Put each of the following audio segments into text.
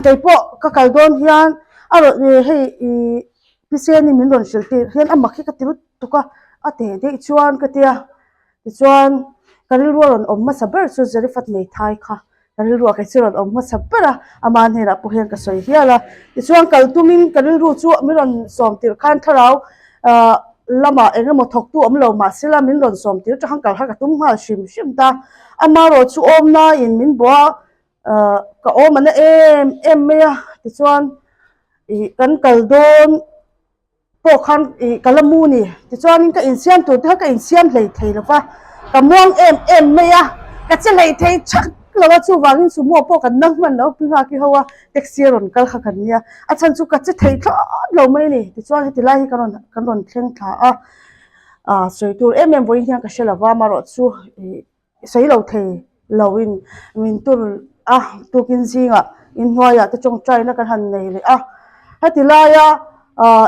Kei pawh ka kal dawn hian a rawn hei ih Piseni min rawn hrilh tir hian a mak hi ka ti lutuk a, a teh daih chuan ka tia. Tichuan ka rilru a rawn awm hmasa ber chu Zarifat Meithai kha ka rilru ah kei chu a rawn awm hmasa ber a, ama hnenah pawh hian ka sawi hial a. Tichuan kal tumin ka rilru chu min rawn sawm tirh khan thlarau ah lamah eng emaw thawktu awm lo mahsela min rawn sawm tir tah khan kal kha ka tum nghal hrim hrim ta. Amaherawh chu awmnain min bawh a, ah ka awm a na em em mai a tichuan ih kan kal dawn pawh khan ih ka la mu ni tichuanin ka insiam tur te kha ka insiam hlei thei lo va ka muang em em mai a ka che hlei thei thak lo a chuvangin sumo pawh kan nang hman lo pi nghak hi ho a taxi a rawn kal kha kan nia a chhan chu ka che thei thlawt lo mai a ni tichuan heti lai hi ka rawn kan rawn thleng thla a ah sawi tur em em vawiin hian ka hre lo va amaherawh chu ih. Sawi lo thei lo in min tur a, tukin zingah inhnuaiah te tawngtaina kan han nei leh a. Heti laia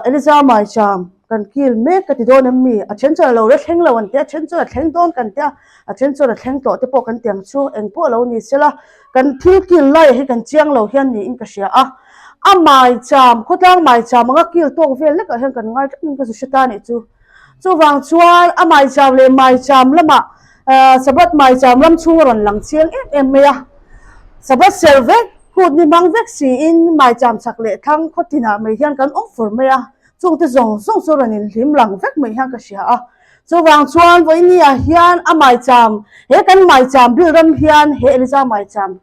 Eliza Maicham kan kil mek ka ti dawn em mi? A then chuan a lo la thleng lo an ti a, a then chuan a thleng dawn kan ti a, a then chuan a thleng tawh te pawh kan ti ang chu. Eng pawh lo ni sela, kan thil kil laiah hi kan chiang lo hian niin ka hria a. A Maicham, khawtlang Maicham anga kil tawk vel lekah hian kan ngai tlat in ka zu hre ta a nih chu. Chuvang chuan a Maicham leh Maicham lamah Sabbath maicham ram chhung a rawn lang chiang em em mai a, Sabbath ser vek, kut ni hmang vek siin maicham chak leh thlang khaw tinah mai hian kan awm fur mai a, chungte zawng zawng chu rawn inhlim lang vek mai hian ka hria a. Chuvang chuan vawiini ah hian a maicham, he kan maicham bil ram hian he Eliza maicham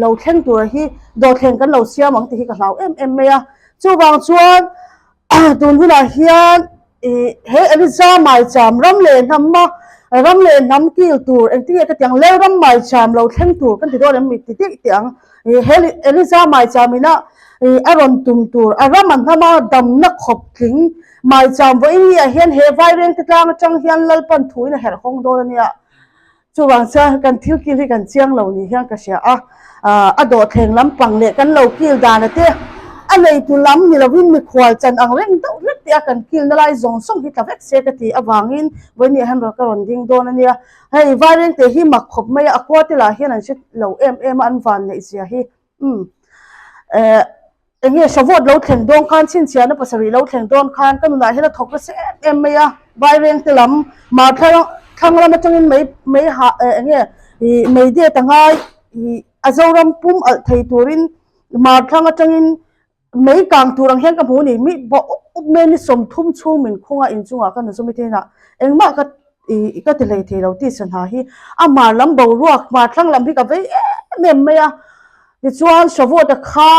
lo thleng tura hi dawhthleng kan lo siam ang tih hi ka hlau em em mai a. Chuvang chuan Tun hunah hian ih he Eliza maicham ram leh hnam a ram leh hnam kil tur engtin nge ka ti ang Lalram maicham lo thleng tur kan ti dawn em mi ti tih tih ang ih he Eliza maicham ina ih a rawn tum tur a ram a hnam a damna khawp tling maicham vawiin ni ah hian he vairengte tlang atang hian Lalpan thuin a herh hawng dawn a nia. Chuvang chuan kan thil kil hi kan chiang lo ni hian ka hria a, a dawhthleng lampang leh kan lo kil dana te a neitu lam ni lovin mikhual chan ang reng deuh hlek te a kan kilna lai zawng zawng hi tla vek se ka ti avangin vawiin hian ka rawn ding dawn a nia. Hei Vairengte hi mak khawp mai a, a khua te lah hian an hre lo em em a an van neih zia hi. Umm. Eh, eng nge Shavuot lo thleng dawn khan, chhinchhiahna pasarih lo thleng dawn khan ka nunah hian a thawk nasa em em mai a, Vairengte lam, mar thlang thlang lam atangin mei mei ha eh eng nge ih mei det a ngai ih a Zoram pum alh thei turin mar thlang atangin Mei kang tur ang hian ka hmu ni, mi bawh up up mai ni 30 chhung min khung a inchungah ka nuzawm i tinah engmah ka ih ka ti hlei thei lo tih sanha hi a hmar lam boruak hmar thlang lam hi ka vei em em mai a tichuan Shavuot-a kha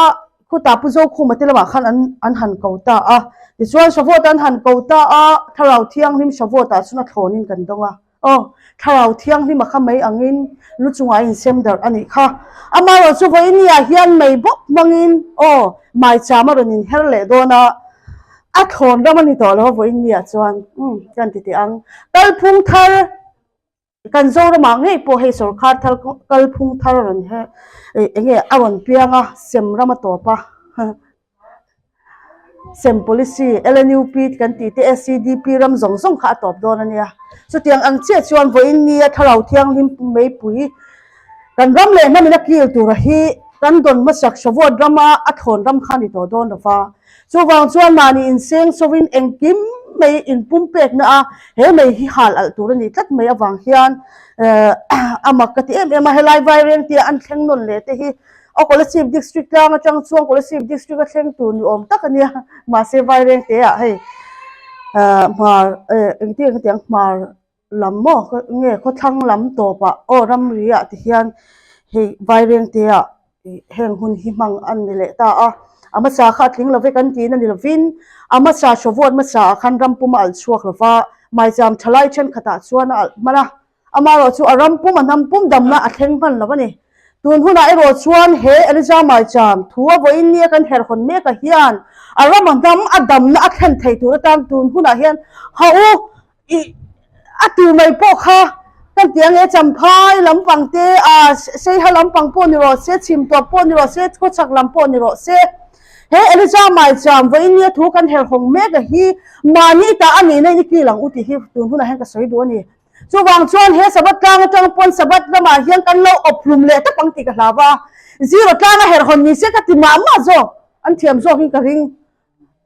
khutah Pu Zokhuma te lamah khan an an han ko ta a tichuan Shavuot-a an han ko ta a Thlarau Thianghlim Shavuot-ah chuan a thlawnin kan dawng a. Aw, Thlarau Thianghlim a kha mai angin lu chungah a insem darh a nih kha. Amaherawh chu vawinia hian mei bawk hmangin aw, maicham a rawn inher leh dawn a, a thlawn ram a ni tawh lo a vawinia chuan umm kan ti teh ang. Kalphung thar kan Zoramah ngei pawh hei sawrkhar thar kalphung thar a rawn her eng nge a rawn piang a, sem ram a tawp a. Sem policy, LNUP kan tih te, SEDP ram zawng zawng kha a tawp dawn a nia. Chutiang ang chiah chuan vawiin nia Thlarau Thianghlim meipui kan ram leh hnamin a kil tura hi kan dawn hmasak Shavuot rama a thlawn ram kha a ni tawh dawn lo va. Chuvang chuan mahni inseng sawin engkim mai inpumpekna a he mei hi hal alh tur a ni tlat mai avang hian a mak ka ti em em a, helai Vairengte an thleng nawn leh te hi A Kolasib District tlang atang chuan Kolasib District a thleng tur ni awm tak a nia, mahse Vairengte ah hei ah hmar eh engtin nge tiang hmar lam maw nge khawthlang lam tawp ah aw ramri ah ti hian hei Vairengte ah ih heng hun hi hmang a ni leh ta a, a hmasa kha a tling lo vek an tiin a ni lovin a hmasa Shavuot hmasa ah khan ram pum a alh chhuak lo va, maicham thalai thenkhat ah chuan a alh hman a. Amaherawh chu a ram pum a hnam pum damna a thleng hman lo a ni. Tun hunah erawh chuan he Elijah Maicham thu a vawiin nia kan herh hawn mek ah hian a ram a hnam a damna a thlen thei tur atan tun hunah hian ha u ih a tu mai pawh kha kan ti ang e Champhai lampang te ah Seiha lampang pawh ni rawh se Chhimtawp pawh ni rawh se Khawchhak lam pawh ni rawh se he Elijah Maicham vawiin nia thu kan herh hawng mek ah hi mahni tah a nihna in i kil ang u tih hi tun hunah hian ka sawi duh a ni. Chuvang chuan he Sabbath tlang atang pawn Sabbath lamah hian kan lo awp hlum leh tawp ang tih ka hlau a, zero tlanga herh hawn ni se ka ti mah mah zawk, an thiam zawkin ka ring.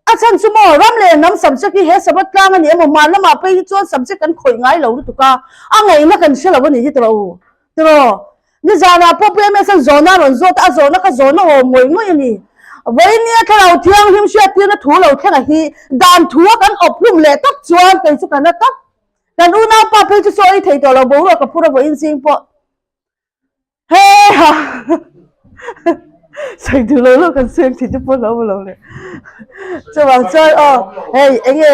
A chhan chu maw, ram leh hnam subject hi he Sabbath tlang a ni emaw hman lamah phei hi chuan subject kan khawih ngai lo lutuk a, a ngaihna kan hre lo a nih hi tawh u. Tiraw? Nizanah pawh Pu MS an zawhna a rawn zawt a, a zawhna kha zawhna awm ngawih ngawih a ni. Vawinia thlarau thianghlim hriattirna thu lo thlenga hi dan thu a kan awp hlum leh tak chuan kei chu ka na tak. Kan unaupa phei chu chaw ei thei tawh lo boruak ka phur a vawiin zing pawh. He ha! Sawi duh lo lo kan seng thin te pawh lo awm lo le. Chuvang chuan aw hei enge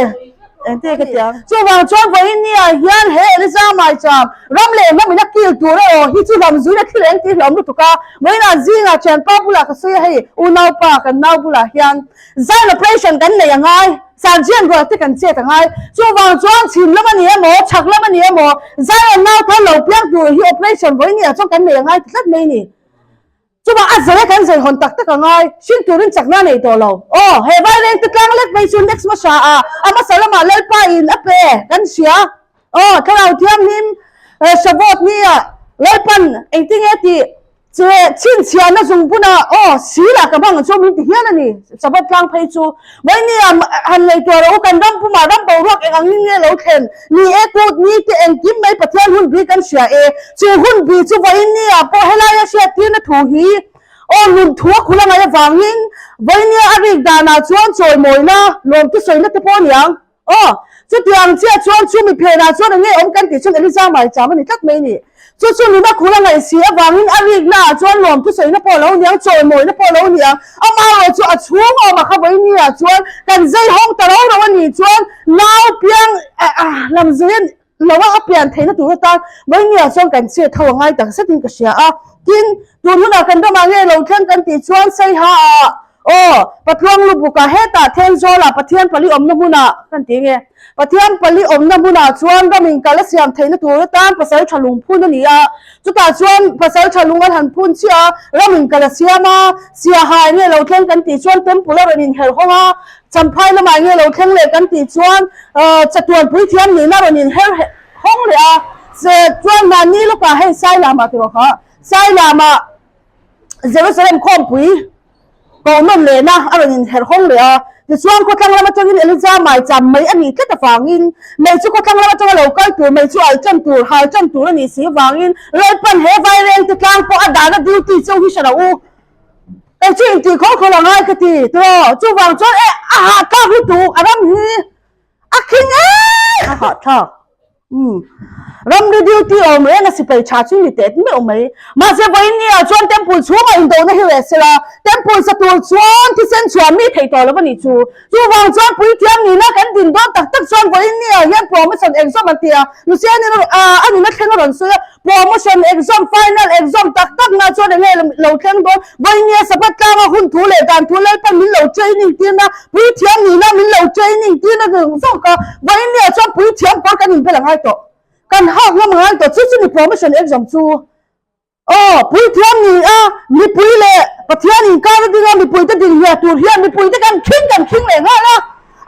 engte ka ti ang. Chuvang chuan vawiin ni ah hian he Eliza Maicham ram leh hnam in a kil tur erawh hi chu hlawm zuina thil eng tih hlawm lutuk a. Vawiin ah zingah thianpa bulah ka sawi a hei unaupa kan nau bulah hian Zion operation kan nei a ngai, Sergeant rual te kan chet a ngai. Chuvang chuan chhim lam a ni emaw chhak lam a ni emaw Zion nau thar lo piang tur hi operation vawiin ni ah chuan kan nei a ngai ti tlat mai a ni. Chuvang a zai a kan zai hawn tak tak a ngai, hrin turin chakna a nei tawh lo. Aw, he vaireng te tlang lek mai chu next hmasa ah a hmasa lamah Lalpa in a pe kan hria. Aw, Thlarau Thianghlim Shavuot ni ah Lalpan engtinge tih Che chhinchhiahna zungbunah aw silah ka hmang chu min ti hial a ni. Sabbath tlang phei chu Vawinia han ngaihtuah rawh u, kan ram pumah ram boruak eng angin nge lo thlen ni e, kut ni te engkim mai Pathian hun bi kan hria e. Chu hun bi chu Vawinia pawh helaia hriattirna thu hi aw nun thu a khul a ngaih avangin Vawinia a rik danah chuan chawimawina lawmte sawina te pawh a niang. Aw, chutiang chiah chuan chu mi phenah chuan eng nge awm kan tih chuan Eliza maicham a ni tlat mai ni. Chu chu nuna khur a ngaih si avangin a rikna ah chuan lawm thusawina pawh a lo niang, chawimawina pawh a lo niang. Amaherawh chu a chhung awm a kha vawiin ah chuan kan zei hawng ta ro ro a nih chuan nau piang lam zui lo a a pian theihna tur atan vawiin ah chuan kan chet ho a ngai tak zetin ka hria a. Tin, tun hunah kan ramah nge lo thleng kan tih chuan Saiha ah Aw, Patluang lubukah hetah Thenzawl-ah Pathian pali awmna hmunah kan ti nge? Pathian pali awmna hmunah chuan ram inkal a siam theihna tur atan pasal tha lung phun a ni a. Chutah chuan pasal tha lung an han phun chiah a, ram inkal a siam a, Siaha enge lo thleng kan tih chuan temple a rawn inherh hawng a, Champhai lamah enge lo thleng leh kan tih chuan chatuan puithiam nihna a rawn inher hawng leh a. Chuan mahni lawkah hei Sailamah tih rawh kha, Sailamah Jerusalem khawmpui Kohnawn lehna a rawn inherh hawng leh a, tichuan khawthlang lam atangin Elija maicham mai a nih tlat avangin, mei chu khawthlang lam atanga lo kal tur, mei chu alh tan tur, hal tan tur a nih si avangin Lalpan he vaireng te tlang pawh a dahna duty cheu hi hre loh u. Kei chu intih khawl khawl a ngai ka ti tiraw, chuvang chuan e a hahthlak lutuk a ram hi a khing em a hahthlak. Umm. Ramri duty awm reng a sipai tha chu ni teh meuh mai. Mahse vawiin ni ah chuan temple chhungah indona hi reh sela, temple sa tur chuan thisen chhuah mi theih tawh lo a nih chu. Chuvang chuan puithiam nihna kan din dawn tak tak chuan vawiin ni ah hian promotion exam an ti a, Lucian in a nuna thleng a rawn sawi a, promotion exam, final exam tak tak na chuan enge lo thleng dawn, vawiin ni a Sabbath tlanga hun thu leh dan thu Lalpan min lo training tirna, Puithiam nihna min lo training tirna zawng zawng kha vawiin ah chuan puithiam kawr kan inbel a ngai tawh. Kan hak ngam a ngai tawh. Chu chu ni promotion exam chu. Aw, puithiam ni a, mipui leh Pathian inkar a ding a, mipuite dinhliah tur hian mipuite kan khing kan khing leh nghal a,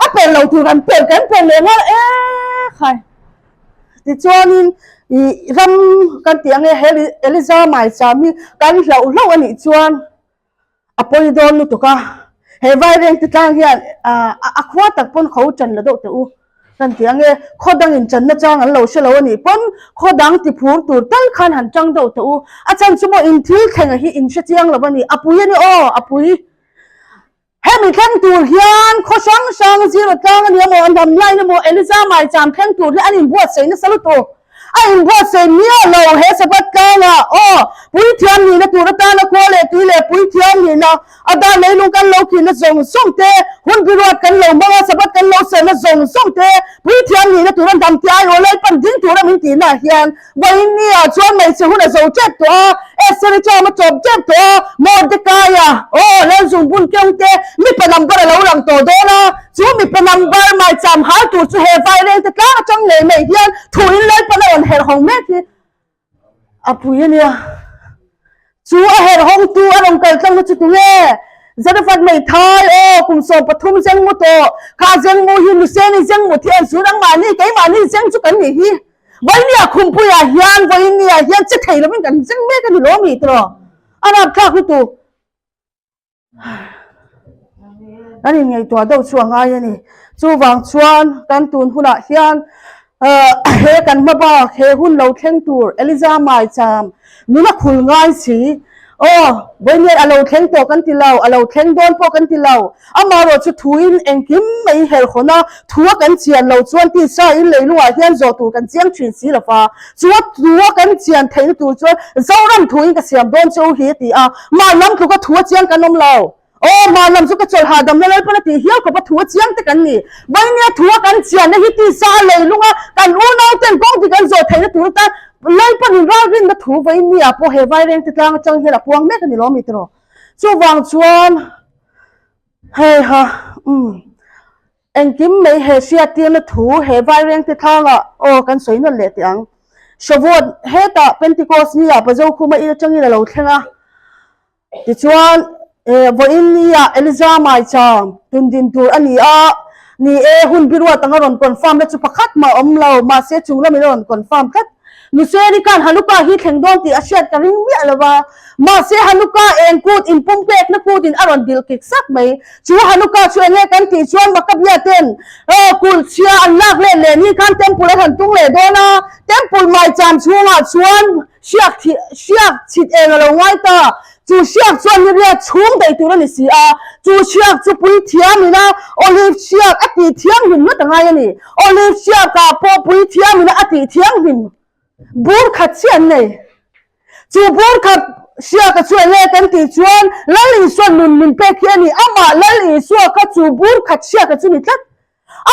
a per lo tur kan per kan per leh nghal e khai. Tichuanin ih ram kan tih ang e he Eliza maicham hi kan hlauh hlauh a nih chuan A pawi dawn lutuk a, he vaireng te tlang hian a khua tak pawn kho chan la deuh teh u kan ti ang e, khaw dangin channa chang an lo hre lo a nih pawn khaw dang ti phur tur tal khan han chang deuh teh u, a chhan chu maw in thil thleng a hi in hre chiang lo a ni, a pui a ni aw, a pui. Hemi thleng tur hian khaw hrang hrang zira tlang a ni emaw, a hnam line emaw, Eliza maicham thleng tur hi an inbuatsaih nasa lutuk. A inbuatsaih miah lo he Sabbath tlangah aw puithiam nihna tur atana khua leh tui leh puithiam nihna a dan leilung kan lo khinna zawng zawng te, hun biruat kan lo hmang a Sabbath kan lo serhna zawng zawng te, puithiam nihna tura hnam te aiawh Lalpan ding tura min tihna ah hian vawiin ni ah chuan hmeichhe hun a zo tep tawh a, Esther-i chuan a chawp tep tawh a, Mordecai-a aw Lalzungbun keng te mipa number a lo lang tawh dawn a. Chu mipa number maicham hal tur chu he vaireng te tlang atang ngei mai hian thu in Lalpan a rawn herh hawng mek hi a pui a nia. Chu a herh hawng tu a rawn kal tlangna chu tunge? Zarephath Meithai aw kum 13 zengmu tawh kha zengmu hi Luseni zengmu thi an zut ang mahni keimahni zeng chu kan nih hi. Vawinia khumpuiah hian vawinia hian che thei lovin kan zeng mek a ni lo mi tiraw? A rapthlak lutuk. Kan inngaihtuah deuh chu a ngai a ni. Chuvang chuan kan tun hunah hian he kan hma bak he hun lo thleng tur Eliza Maicham nuna khul ngai si. Aw, vawiin a lo thleng tawh kan ti lo, a lo thleng dawn pawh kan ti lo. Amaherawh chu thuin engkim mai herhawn a, thu a kan chian lo chuan tisa in leilungah hian zawh tur kan chiang thin si lo va. Chu a thu a kan chian theihna tur chuan Zoram thuin ka siam dawn che u hi a ti a, mah lam tluka thu a chiang kan awm lo. Aw, mah lam chu ka chawlh hahdamna Lalpan a tih hial khawp a thu a chiang te kan ni. Vainia thu a kan chianna hi tisa a leilunga kan unau ten kawng dik an zawh theihna tur atan Lalpan in ralrinna thu Vainia pawh he Vairengte tlang atang hian a puang mek a ni lo mi tiraw. Chuvang chuan hei ha umm engkim mai he hriattirna thu he Vairengte thlangah aw kan sawi nawn leh teh ang. Shavuot hetah Pentecost ni ah Pazo khuma in atangin a lo thleng a. Tichuan vawiin ni ah Eliza Maicham tundin tur a ni a, ni e hun biruat anga rawn confirm na chu pakhat mah a awm lo, mahse chung lamin a rawn confirm tlat. Nuseri khan Hanukkah hi thleng dawn tih a hriat ka ring miah lo va, mahse Hanukkah eng kut in pumpekna kutin a rawn dil kik sak mai. Chu Hanukkah chu enge kan tih chuan Makkabia ten kulh chhia an lak let leh ni khan temple an han tung leh dawn a, temple maicham chhungah chuan hriak hriak chhit eng a lo ngai ta. Chu hriak chuan ni riat chhung daih tur a ni si a, chu hriak chu puithiam ina olive hriak a tih thianghlim ngawt a ngai a ni. Olive hriakah pawh puithiam ina a tih thianghlim bur khat chiah an nei. Chu bur khat hriaka chu enge kan tih chuan Lal Isua nun min pek hi a ni. Amah Lal Isua kha chu bur khat hriaka chu ni tlat.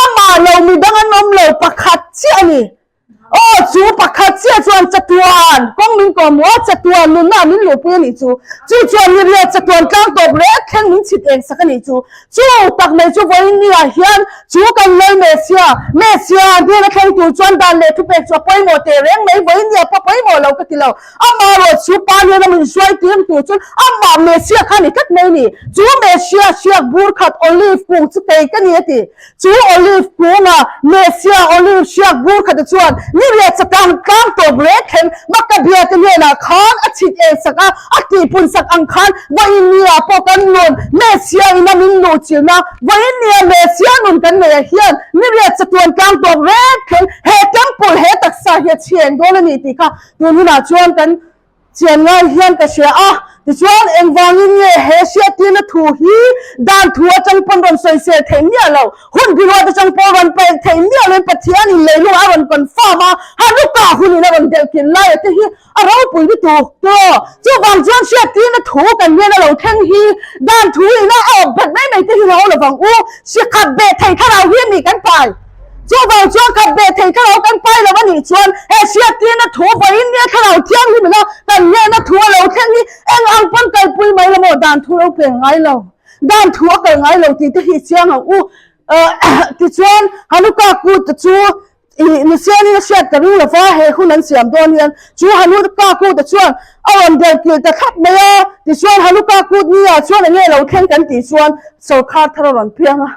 Amah lo midang an awm lo pakhat chiah a ni. Aw chu pakhat chiah chuan chatuan kawng min kawm maw chatuan nunna min luhpui a nih chu. Chu chuan ni riat chatuan tlang tawp rek thleng min chhit eng sak a nih chu. Chu tak mai chu vawiin ni ah hian chu kan lal Messia, Messia hnena thleng tur chuan dan leh thupek chu a pawimawh teh reng mai vawiin ni ah pawh pawimawh lo ka ti lo. Amaherawh chu pa hnena min hruai tir tur chuan amah Messia kha a ni tlat mai a ni. Chu Messia hriak bur khat olive kung chu kei ka ni a ti. Chu olive kunga Messia olive hriak bur khata chuan ni riat chatang tlang tawp rek thleng Makkabia te hnenah khan a chhit en sak a, a tihpun sak ang khan vawiin nia pawh kan nun Messia ina min luhchilhna vawiin nia Messia nun kan neih ah hian ni riat chatuan tlang tawp rek thleng he temple he taksa hi a chheng dawn a ni tih kha tun hunah chuan kan Chian ngai hian ka hria a, tichuan engvangin nge he hriattirna thu hi dan thu atang pawn rawn sawisel theih miah lo, hun biruat atang pawh rawn paih theih miah loin Pathianin leilung a rawn confirm a, Hanukkah hunin a rawn delhkilh lai a te hi a ropui lutuk tiraw? Chuvang chuan hriattirna thu kan hnena lo thleng hi dan thu ina a awp bet mai mai te hi lo lovang u, hri khat beh thei thlarau hi a ni kan pai. Chuvang chuan khat beh thei thlarau kan pai lo a nih chuan he hriattirna thu vawiin nia thlarau thianghlim ina kan hnehna thu a lo thleng hi eng ang pawn kalpui mai lo maw dan thu lo peng ngai lo, dan thu a kal ngai lo tih te hi chiang ang u. Tichuan Hanukkah kut te chu ih Nusianin a hriat ka ring lo va, he hun an siam dawn hian chu Hanukkah kut te chuan a rawn delkilh ta thlap mai a, tichuan Hanukkah kut nia chuan enge lo thleng kan tih chuan sawrkhar thar a rawn piang a.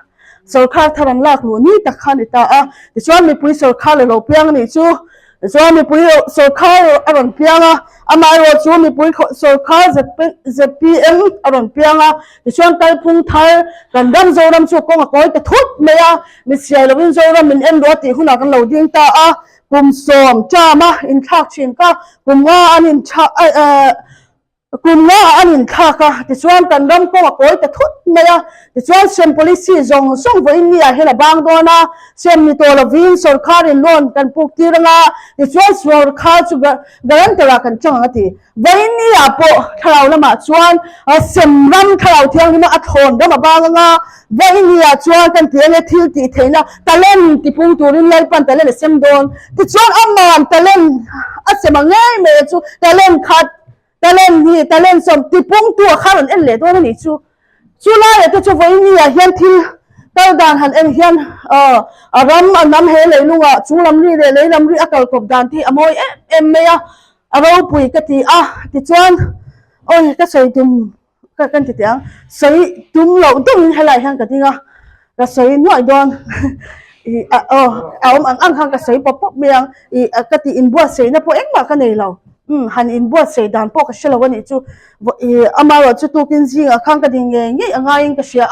Sawrkhar thar an lak luh ni tak kha a ni ta a, tichuan mipui sawrkhar la lo piang a nih chu. Tichuan mipui sawrkhar a rawn piang a, amaherawh chu mipui sawrkhar ZPM a rawn piang a, tichuan kalphung thar kan ram Zoram chu kawng a kawi ta thut mai a, mitchhiai lovin Zoram min en rawh a tih hunah kan lo ding ta a, kum sawm term a inthlak thin kha kum nga an inthlak Kum nga ah an inthlak a, tichuan kan ram kawng a kawi ta thut mai a, tichuan sem policy zawng zawng vawiin ni ah hian a bang dawn a, sem ni tawh lovin sawrkharin loan kan puk tir ang a, tichuan sawrkhar chu guarantor ah kan chang ang a ti. Vawiin ni ah pawh thlarau lamah chuan sem ram thlarau thianghlim a a thlawn ram a bang ang a, vawiin ni ah chuan kan ti ange thil tih theihna talent tipung turin Lalpan talent a sem dawn, tichuan aman talent a sem ang ngei mai a chu talent khat Talent hi talent sawm tipungtu a kha rawn en leh dawn a nih chu. Chu laiah te chu vawiin ah hian thil kal dan han en hian aw a ram a nam he leilungah chung lam ri leh lei lam ri a kal kawp dan te hi a mawi em em mai a, a ropui ka ti a tichuan awi ka sawi tum ka kan ti teh ang sawi tum loh deuhin helaiah hian ka ding a ka sawi nuaih dawn. Ih a aw a awm ang ang khan ka sawi pawp pawp mai ang ih ka tih inbuatsaihna pawh engmah ka nei lo umm han inbuatsaih dan pawh ka hre lo a nih chu ih amaherawh chu tukin zingah khan ka ding ngei ngei a ngaiin ka hria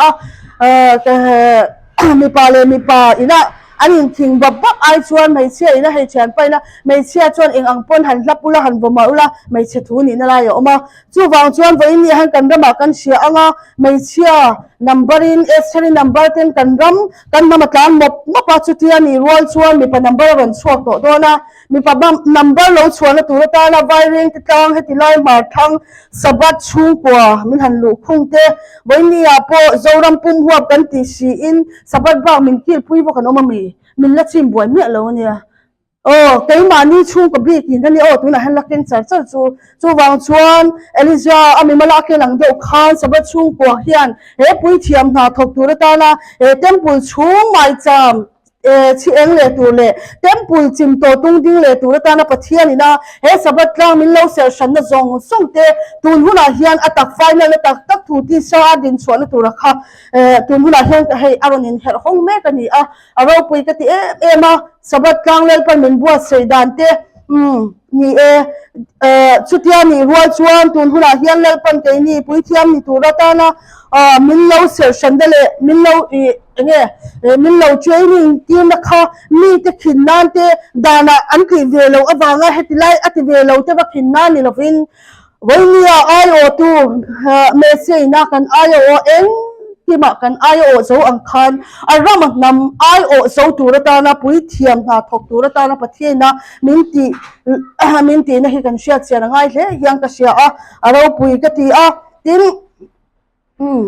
a mipa leh mipa inah an inthing bap bap ai chuan hmeichhia ina hei thian paina hmeichhia chuan eng ang pawn han hlap ula han vawmah ula hmeichhe thu nihna lai a awm a. Chuvang chuan vawiin ni hian kan ramah kan hria ang a, hmeichhia number in Estheri number ten kan ram kan hnam a tlan mawp mawp a, chutia nih rual chuan mipa number a rawn chhuak tawh dawn a, mipa number lo chhuahna tur atana Vairengte tlang heti lai hmar thlang Sabbath chhungkua min han luh khung te, vawiin ni ah pawh Zoram pum huap kan tih siin Sabbath bak min kilpui bawk an awm a mi, min la chim buai miah lo a nia. Aw, keimahni chhungkaw bik in ania aw, tunah hian la keng char char chu. Chuvang chuan Elijah a mimala a ken ang deuh khan Sabbath chhungkua hian he puithiam hna thawk tur atana he temple chhung maicham chhi eng leh tur leh temple chim tawh tung ding leh tur atana Pathian ina he Sabbath tlang min lo serh hranna zawng zawng te tun hunah hian a tak final na tak tak thu tisa a din chhuahna tura kha tun hunah hian hei a rawn inherh hawng mek a ni a. A ropui ka ti em em a, Sabbath tlang Lalpan min buatsaih dan te umm ni e, eh chutia nih rual chuan tun hunah hian Lalpan keini puithiam ni tur atana ah min lo serh hran da leh min lo ih enge eh min lo training tirna kha mite khin nan te danah an tih ve loh avanga heti lai a ti ve lo te va khin nan ni lovin Vawinia aiawhtu Messiah-ina kan aiawh engkimah kan aiawh zo ang khan a rama hnam aiawh zo tur atana puithiam hna thawk tur atana Pathiana min tih min tihna hi kan hriat chian a ngai hle hian ka hria a, a ropui ka ti a. Tin, umm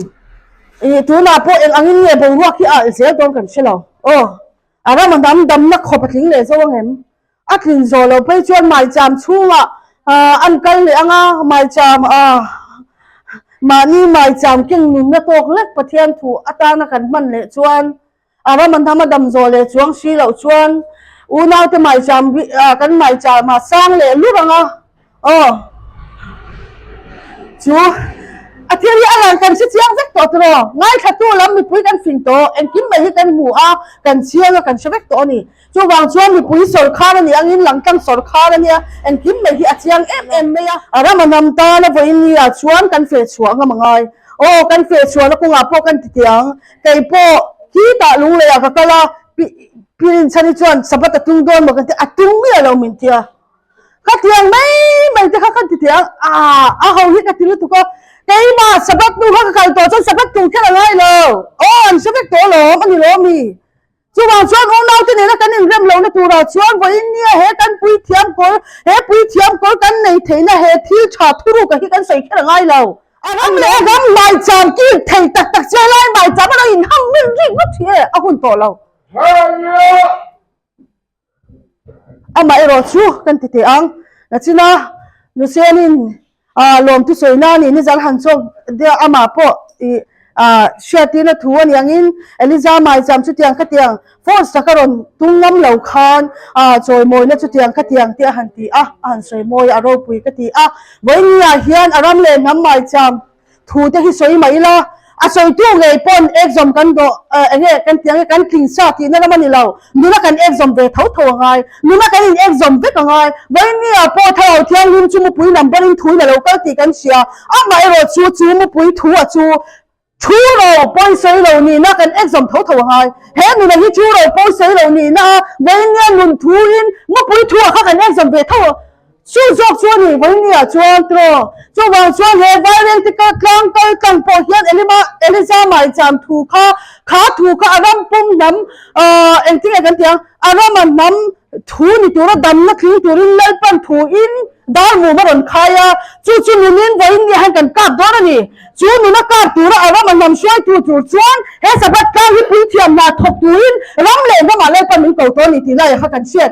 ih tunah pawh eng angin nge boruak hi a alh zel dawn kan hre lo. Aw, a rama hnam damna khawp a tling leh zo ang em? A tlin zawh loh phei chuan maicham chhungah an kal leh ang a, maicham mahni maicham keng nunna tawk lek Pathian thu atana kan hman leh chuan a ram a hnam a dam zawh leh chuang si loh chuan unaute maicham kan maicham a sang leh lur ang a. Aw chu a thil hi a lang kan hre chiang vek tawh tiraw ngaithlatu lam mipui kan fing tawh engkim mai hi kan hmu a kan chiang a kan hre vek tawh a ni chuvang chuan mipui sawrkhar a nih angin langtlang sawrkhar a nia engkim mai hi a chiang em em mai a a ram a hnam tan a vawiin ni ah chuan kan feh chhuah ngam a ngai aw kan feh chhuahna kawngah pawh kan ti teh ang kei pawh khitah lunglei ah ka kal a pi pi rinchhani chuan sabbath a tung dawn maw kan ti a tung miah lo min tia. Ka tiang mai mai te kha kan ti thei ang ah a ho hi ka ti lutuk a keimah Sabbath hnu kha ka kal tawh chuan Sabbath tur kher a ngai lo aw an hre vek tawh alawm a ni lawm mi chuvang chuan unau te nena kan inrem lohna turah chuan vawiin nia he kan puithiam kawr he puithiam kawr kan nei theihna he thil tha thuruk a hi kan sawi kher a ngai lo a ram leh a ram maicham kir thei tak tak chiah lai maicham a lo inham mil rik ngawt hi e a hun tawh lo. Amah erawh chu kan ti teh ang. Nachina Nusenin lawmtu sawi na ni nizan han chawk deuh amah pawh ih hriattirna thu a nih angin Eliza maicham chutiang khatiang force taka rawn tung ngam lo khan chawimawina chutiang khatiang te a han ti a, a han sawi mawi a, a ropui ka ti a. Vawinia hian a ram leh hnam maicham Thu te hi sawi mah ila, a sawitu ngei pawn exam kan dawh eng nge kan tih ang nge kan tling sa tihna lam a ni lo. Nuna kan exam ve tho tho a ngai. Nuna kan in exam vek a ngai. Vawiin ah pawh Thlarau Thianghlim chu mupui number in thuin a lo kal tih kan hria. Amah erawh chu chu mupui thu a chu thu ro pawi sawi lo nihna kan exam tho tho a ngai. He nuna hi thu ro pawi sawi lo nihna a vawiin nia nun thu in mupui thu ah kha kan exam ve tho a. Chu zawk chu a ni vawinia chuan tiraw? Chuvang chuan he Vairengte kal tlang kal tlang pawh hian Elima Eliza maicham thu kha kha thu kha a ram pum hnam ahh engtin nge kan tih ang a rama hnam thu ni tura damna tling turin Lalpan thu in dar mum a rawn khai a, chu chu nunin vawinia hian kan kap dawn a ni. Chu nuna kap tura a rama hnam hruaitu tur chuan he Sabbath tlang hi puithiam hna thawk turin ram leh hnamah Lalpan min ko tawh a ni tih laiah kha kan hriat.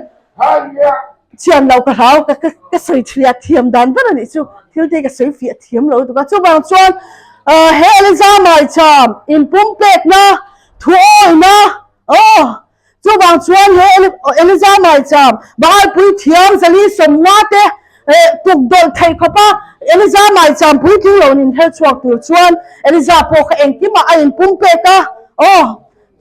Chian lo ka hlau ka ka sawi chhuah thiam dan ber a nih chu thil te ka sawi fiah thiam lo lutuk a chuvang chuan he Eliza maicham inpumpekna thu awina aw chuvang chuan he Eliza maicham Bahalpui thiam zali sawmnga te tukdawlh theih khawpa Eliza maicham puitling lo nin her chhuak tur chuan Eliza pawh kha engkimah a inpumpek a aw.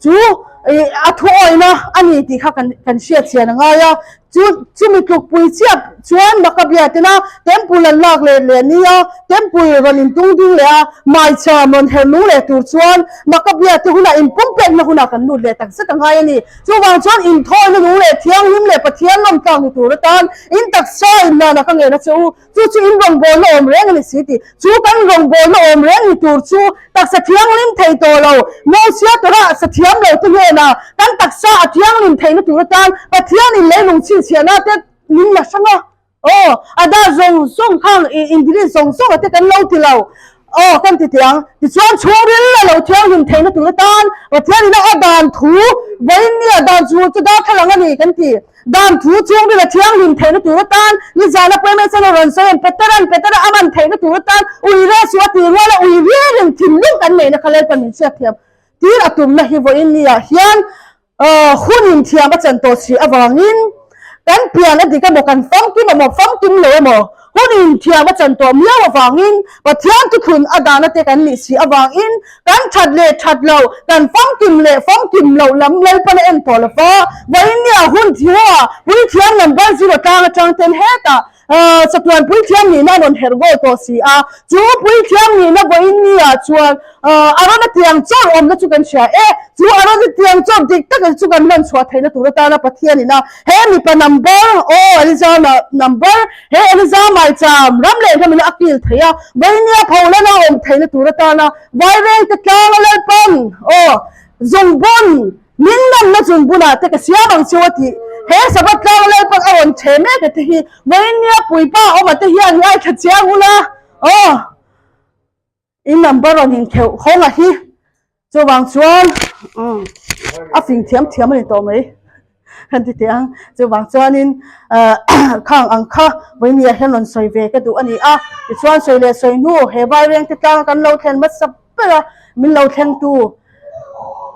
Chu A thu awihna a ni tih kha kan kan hriat chian a ngai a, chu chumi tlukpui chiah chuan Makabia tena temple an lak leh leh nia temple rawn intung ding leh a, maicham rawn her nung leh tur chuan Makabia te hunah inpumpekna hunah kan lut leh tak zet a ngai a ni. Chuvang chuan inthawina nung leh thianghlim leh Pathian lawmtlak ni tur atan in taksa inlana ka ngen a che u. Chu chu in rawngbawlna awm reng a ni si tih. Chu kan rawngbawlna awm reng ni tur chu taksa thianghlim thei tawh lo, Mosia Torah sa thiam lo te hnenah kan taksa a thianghlim theihna tur atan Pathianin leilung chhinchhiahna te min la hrang a. Aw, a dar zawng zawng khang in delete zawng zawng a te kan lo ti lo. Aw, kan ti teh ang. Tichuan chhungril a lo thianghlim theihna tur atan Pathianin a dan thu vawiin nia dan chu chu darthlalang a ni kan ti. Dan thu chhungril a thianghlim theihna tur atan nizana Pemesana rawn sawi an Peteran Petera a man theihna tur atan ui re suh a ti rual a ui riarin thinlung kan neihna kha Lalpan min chhiat thiam tir a tumna hi vawiin niah hian hun in thiam a chan tawh si avangin kan pian a dik emaw kan famkim emaw famkim lo emaw hun in thiam a chan tawh miau avangin Pathian thuthlun a dahna te kan nih si avangin Kan that leh that lo, kan famkim leh famkim loh lam Lalpan a en tawh lo va, vawiin hun thiaha Puithiam number zero tlang atang ten hetah chatuan Puithiam nihna a rawn herh goal tawh si a, chu Puithiam nihna vawiin niah chuan a rawn a tiang chawr awmna chu kan hria e, chu a rawn a tiang chawr dik tak chu kan lan chhuah theihna tur atana Pathianin a he mipa number, aw Eliza number, He Eliza maicham ram leh hlamin a kil thei a, Vainia pholana awm theihna tur atana Vairengte tlanga Lalpan, aw, zungbun, min namna zungbunah te ka siam ang chu a tih. He Sabbath tlanga Lalpan a rawn chhe mek a te hi Vainia puipa awma te hian ngaithla chiang ula, aw. In number rawn inkheuh hawng a hi chuvang chuan a fing thiam thiam a ni tawh mai kan ti teh ang chuvang chuanin khang ang kha vawinia hian rawn sawi ve ka duh a ni a tichuan sawi leh sawi hnu he vaireng te tlang kan lo thlen hmasa ber a min lo thleng tu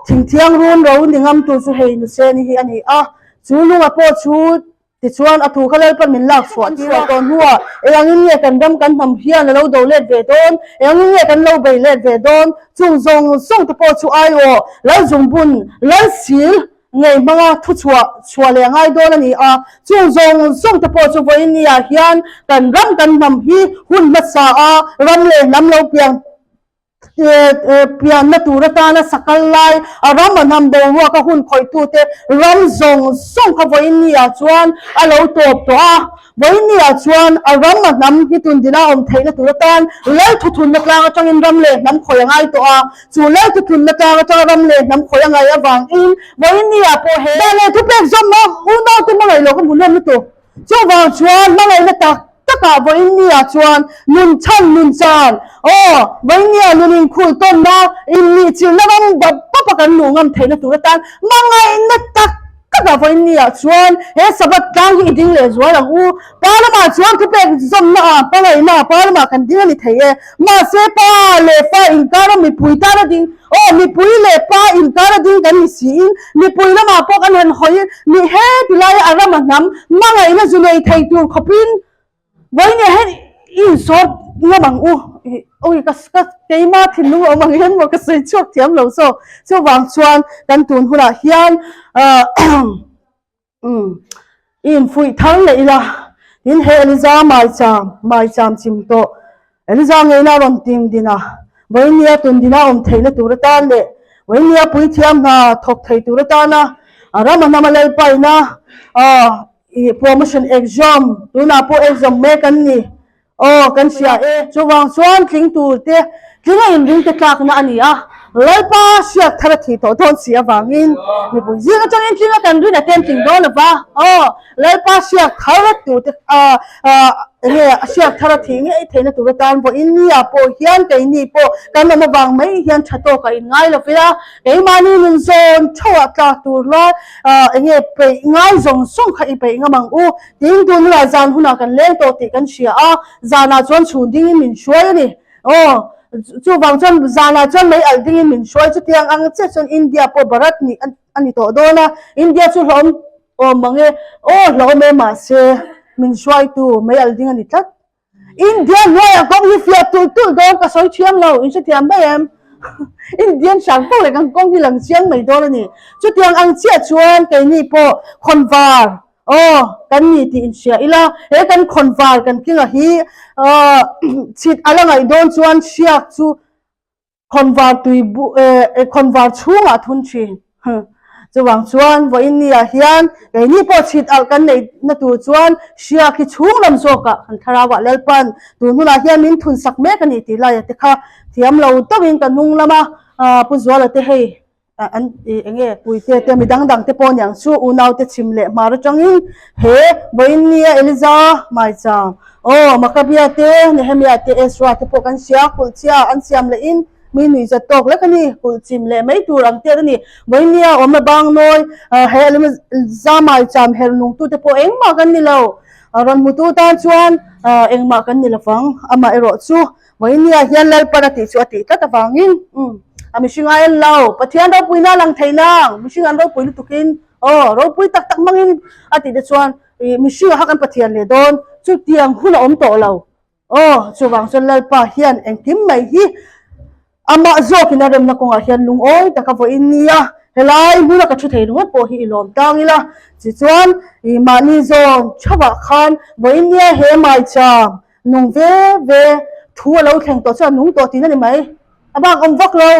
thingthiang run ro ni ngam tu chu hei nuseni hi a ni a chu lunga pawh chu Tichuan, a thu kha Lalpan min lak chhuah tir a tawh hnuah engangin nge kan ram kan hnam hian a lo do let ve dawn, engangin nge kan lo bei let ve dawn, chung zawng zawng te pawh chu aiawh Lal zungbun, Lal sil ngei hmanga thu chhuah chhuah leh a ngai dawn a ni a, chung zawng zawng te pawh chu vawiin niah hian kan ram kan hnam hi hun hmasa a ram leh hnam lo piang Pianna tur atana sakal lai a ram a hnam boruak a hun khawihtute ram zawng zawng kha vawiin niah chuan a lo tawp tawh a. Vawiin niah chuan a ram a hnam hi tundina awm theihna tur atan lal thuthunna tlang atangin ram leh hnam khawi a ngai tawh a. Chu lal thuthunna tlang atanga ram leh hnam khawi a ngaih avangin vawiin niah pawh he dan leh thupek zawmna unaute hmangaih loh ka hmu hnem lutuk. Chuvang chuan hmangaihna tak takah vawiin nia chuan nun chhan nun chan aw vawiin nia nun inkhul tawnna innih chilhna ram bap bap a kan luh ngam theihna tur atan hmangaihna tak takah vawiin nia chuan he Sabbath tlang hi i ding leh zual ang u. Pa lamah chuan thupek zawmna ah hmangaihna pa lamah kan ding a ni thei e. Mahse pa leh fa inkara mipui tana ding aw mipui leh pa inkara ding kan ni siin mipui lamah pawh kan han hawi ni he ti laia a ram a hnam hmangaihna zu nei thei tur khawpin vawiin hian i insawt ngam ang u awi ka ka keima thinlung a awm ang hian maw ka sawi chhuak thiam lo zawk chuvang chuan kan tun hunah hian ah Umm, i infuih thar leh ila, tin he Eliza maicham, maicham chim tawh, Eliza ngeina a rawn tim din a, vawinia tundina awm theihna tur atan leh vawinia puithiam hna thawk thei tur atana a ram a hnam a lalpaina i promotion exam, tunah pawh exam mek an ni. Aw, kan hria e. Chuvang chuan tling tur te, tling a inring te tlakna a ni a. Lalpa hriat thar a thih tawh dawn si avangin mipui zing atangin tling a kan rin a ten tling dawn lova. Aw, Lalpa hriat thar a tur te, enge a hriat thar a thih ngei theihna tur atan vawiin nia pawh hian keini pawh kan awm avang mai hian tha tawk a inngai lovia. Keimahni nun zawn theuhah tlak tur lai, enge peih ngai zawng zawng kha i peih ngam ang u. Tin, tun hunah zan hunah kan leng tawh tih kan hria a, zanah chuan chhun dingin min hruai a ni. Aw, chuvang chuan zanah chuan mei alh dingin min hruai chutiang ang chiah chuan India pawh Bharat nih a ni tawh dawn a, India chu hlauhawm awm mang e, aw hlauhawm e mahse min hruaitu mei alh ding a ni tlat. India hnuaiah kawng hi fiah tulh tulh dawn ka sawi thiam lo, in hrethiam mai em? Indian hram fo leh kan kawng hi lang chiang mai dawn a ni. Chutiang ang chiah chuan keini pawh khawnvar aw kan ni tih inhria ila, he kan khawnvar kan kinga hi chhit a la ngaih dawn chuan hriak chu Khawnvar tui bu eh khawnvar chhungah thun thin. Chuvang chuan vawiin ni ah hian keini pawh chhit alh kan neih na tur chuan hriak hi chhung lam zawkah kan thlarau ah Lalpan tun hunah hian min thun sak mek a ni tih laia te kha thiam lo deuhin ka hnung lama Pu Zuala te hei an eng nge puite te mi dang dang te pawh niang chu unau te chhim leh hmar atangin he vawiin nia Eliza Maicham aw Makabia te Nehemia te Ezra te pawh kan hria kulh chhia an siam leh in mi nuih zat tawk lek a ni kulh chim leh mai tur ang te a ni vawiin nia awmna bangnawi he Eliza Maicham her nung tu te pawh engmah kan ni lo rawn hmutu tan chuan engmah kan ni lovang amaherawh chu Vawinia hian Lalpan a tih chu a tih tlat avangin umm a mihring a en lo. Pathian ropuina a lang thei nang, mihring an ropui lutukin aw ropui tak tak hmangin a tih te chuan ih mihring ah kha kan Pathian leh dawn chutiang hun a awm tawh lo. Aw chuvang chuan Lalpa hian engkim mai hi amah zawkin a remna kawngah hian lungawi taka vawiin nia helai hmuna ka thu thei ringawt pawh hi i lawm tang ila. Tichuan ih mahni zawn theuhah khan vawiin nia he maicham Nung ve ve, thu a lo thleng tawh chuan nung tawh tihna ni mai. A bak awm vak lo.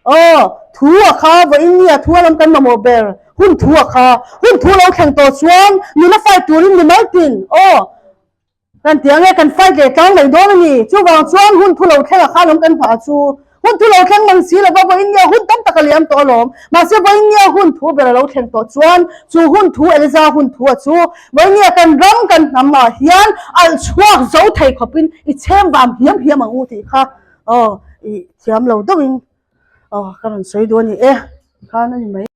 Aw, thu a kha vawiin nia thu a lam kan mamawh ber. Hun thu a kha. Hun thu lo thleng tawh chuan nuna fight turin ni mai tin. Aw, kan ti ang e, kan fight leh tlang mai dawn a ni. Chuvang chuan hun thu lo thleng a kha lam kan nghah chu. Hun thu lo thleng mang si lova vawiin nia hun tam tak a liam tawh alawm. Mahse vawiin nia hun thu ber a lo thleng tawh chuan chu hun thu Eliza hun thu a chu vawiin nia kan ram kan hnam ah hian alh chhuak zo thei khawpin i chhem vam hiam hiam ang u tih kha aw i thiam lo deuhin aw ka rawn sawi duh a ni e khan a ni mai.